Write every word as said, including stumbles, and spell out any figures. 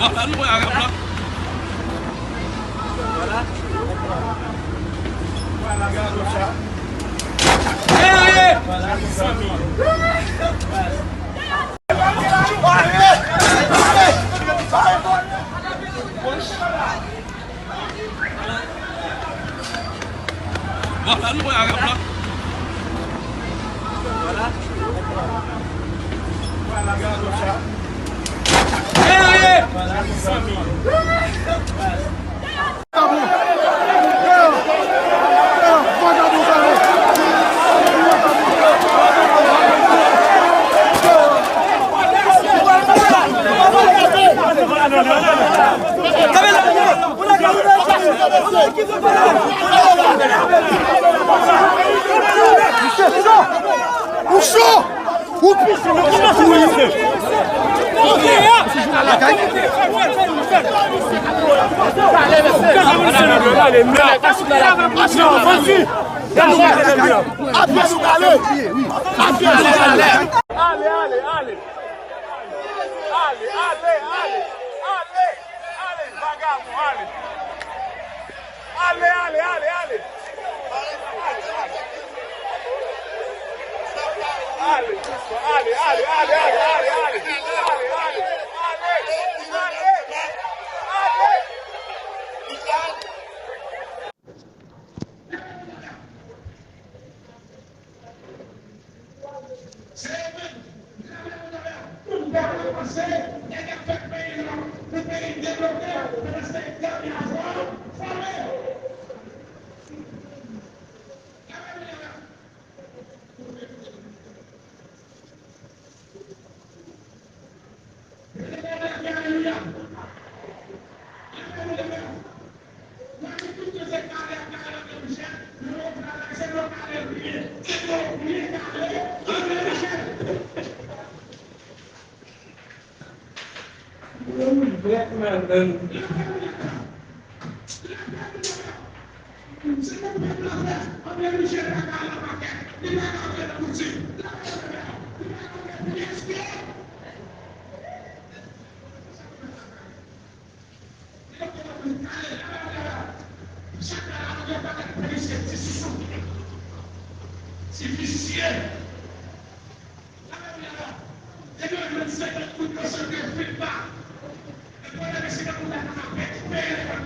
Wap la nou wè Arab la. Wap la nou wè Arab la. Ou cho! Ou cho! Ou pis! Ou pis! Apre nou kale! Apre nou kale! Ale, ale, ale! Ale, ale, ale, ale! Ale, vagabon, ale! Ale, ale, ale, ale! Ale, ale, ale, ale, ale! Ale, ale, ale, ale! Se yo menm, lave yo nan lè, pou n pa repanse, nèg ap fè peyi nou, pou peyi devlope, pandan se nèg dènye avwa, fòme yo. Lave yo nan lè. Ti visye. Depi yo jwenn senkant goud yo sot yo fil pa. Epi yo leve se tankou la nan apèt. Peye lè pa